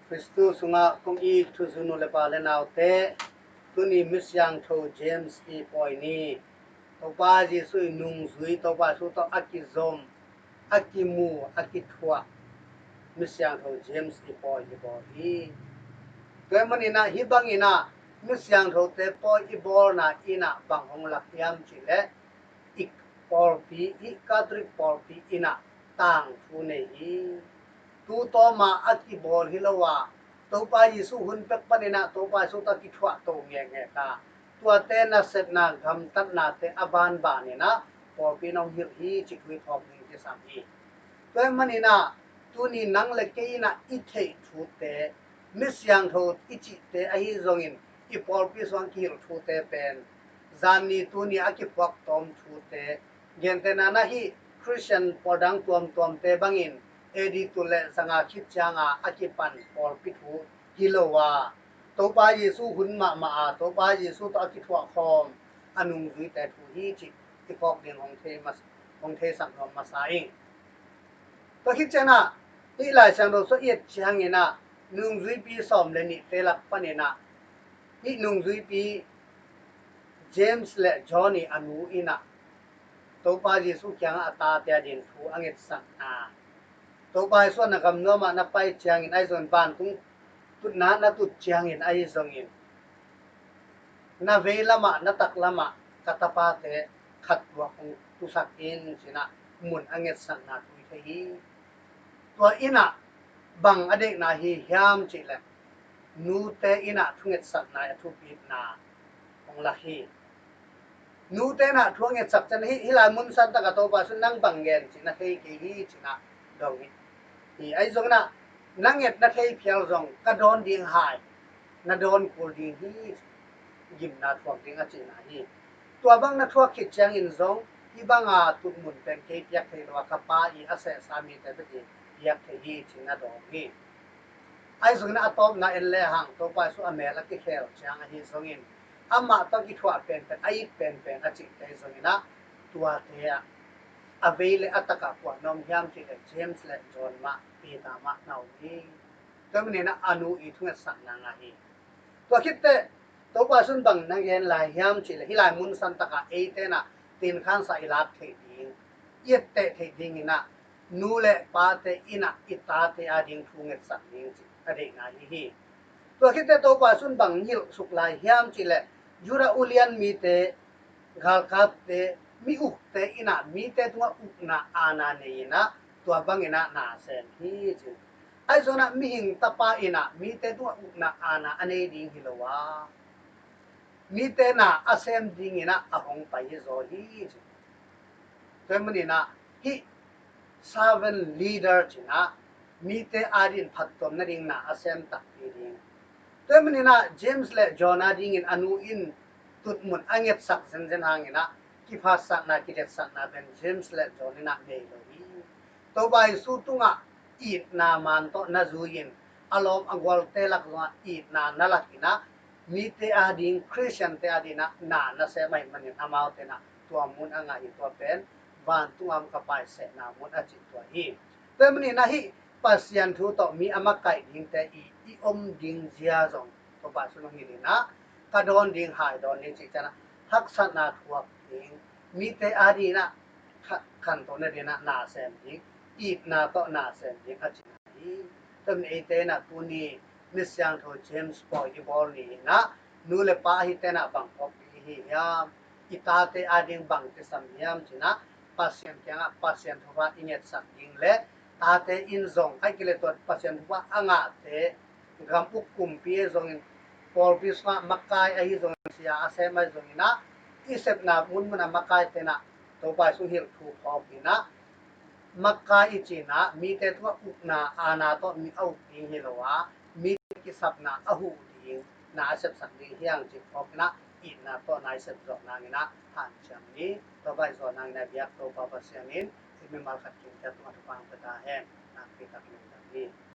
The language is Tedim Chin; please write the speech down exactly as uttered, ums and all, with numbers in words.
Khristu sungah kong it thuzui nu le pa le naute, tuni Misiangtho James i pawi ni. Topa Jesuh i nungzui, Topa Jesuh tawh a kizom, a kimu, a kithuah Misiangtho James i pawi i bawl hi. Tua ahih maninah hih banginah Misiangthote pawi i bawlna innah bang hong lak hiam cihleh, i pawlpi, i Catholic pawlpi innah tangthu nei hi. Tu tawma a kibawl hi lo a, Topa Jesuh hun pek paninah Topa Jesuh tawh a kithuah to ngekngek a, tuate nasepna gamtatnate a banbaninah pawlpi in hong hilh hi, cih thu i phawk ding kisam hi. Tua ahih maninah tuni nang le kei innah i theih thute, Misiangtho i cihte ahi zongin, i pawlpi sungah kihilh thute pen zanni tuni a kiphuak tawm thute, gentehna na hih Khristian pawldang tuamtuamte bangin A D tul le zanga khit cianga a kipan pawlpi thu hi lo a, Topa Jesuh hun mahmah a, Topa Jesuh tawh a kithuah khawm a nungzuite thu hi, cih i phawk ding hong thei mas-, hong theisak nuam masa ing. Tua khit ciangah hih Lai Siangtho sung i et cianginah nungzuipi sawm le nihte lak paninah hih nungzuipi James le John i a nu innah Topa Jesuh kiangah a tate a ding thu a ngetsakna, Topa Jesuh na gam nuamah na pai ciangin ahi zongin, vantung tutna na tut ciangin ahi zongin, na vei lamah, na tak lamah ka tapate khat tuak hong tusak in, cinah mun a ngetsakna thu i thei hi. Tua innah bang a deihna hi hiam cihleh, nute innah thungetsakna a thupitna hong lak hi. Nute innah thu a ngetsak ciang hi, hih lai mun santakah Topa Jesuh nang bang gen cih na thei kei hi, cinah dong hi. Hi, ahi zonginah na nget na thei phial zong ka dawn ding hai, na dawn kul ding hi, gimna thuak ding a cihna hi. Tua bang na thuak khit ciangin zong hih banga tutmun pen kei piak thei lo a, ka Pa i a sehsa mite bek i piak thei hi, cih na dawng hi. Ahi zongin a tawpna en lehang Topa Jesuh a mel a kikhel ciang ahi zongin, amah tawh kithuah penpen, a it penpen a cihte ahi zonginah tuate ah a vei le a takah kua na om hiam cihleh James le John mah, Peter mah na om hi. Tua maninah a nu i thungetsakna ngah hi. Tua khitteh Topa Jesuh in bang na gen lai hiam cihleh, hih lai mun santakah eite innah tinkhansa i lak theih ding, i etteh theih dinginah nu le pate innah i tate ading thu ngetsak ding cih a deihna hi hi. Tua khitteh Topa Jesuh in bang hilhsuk lai hiam cihleh, Judah ulian mite, galkapte, mi ukte innah mite tungah ukna aana nei innah tua banginah na sem hi ci. Ahi zonginah mihing tapa innah mite tungah ukna aana a nei ding hi lo a, mite na a sem dinginah a hong pai hi zaw hi ci. Tua maninah hih servant leader cinah mite adingin phattuam nading na a sem takpi ding. Tua maninah James le John adingin a nu in tutmun a ngetsak zenzen hanginah kiphatsakna, kidetsakna pen James le John innah nei lo hi. Topa Jesuh tungah itna man tawh na zui-in, a lawm a gualte lak zongah itna na lakinah mite ading, Khristiante adinginah na na sem ahih manin amaute innah tua mun a ngah hi. Tua pen vantung a om ka Pa i sehna mun a cih tua hi. Tua maninah hih Pasian thu tawh mi a makaih dingte i, i om ding zia zong Topa Jesuh in hong hilh innah, ka dawn ding hai dawn ding cih ciangah haksatna thuak ding, mite adinginah kha-, khantoh nadinginah na sem ding, itna tawh na sem ding a cihna hi. Tua manin eite innah tuni Misiangtho James pawi i bawl ni innah nu le pa ahite innah bang phawk ding i hi hiam? I tate ading bang kisam hiam cinah Pasian kiangah Pasian thupha i ngetsak ding le tate in zong, ahih kei leh tua Pasian thupha a ngahte gam uk kumpi ahi zongin, pawlpi sungah makai ahi zongin, sia a sem ahi zonginah i sepna munmunah makaite innah Topa Jesuh hilh thu phawk innah, makai i cinah mite tungah ukna aana tawh mi a uk ding hi lo a, mite kisapna a huh ding na a sepsak ding hi hang cih phawk innah itna tawh na i sep zawh nanginah hanciam ni. Tua bang i zawh nanginah biak Topa Pasian in i mimal khat kimte tungah thupha hong pia ta hen. Nakpi takin lungdam ni.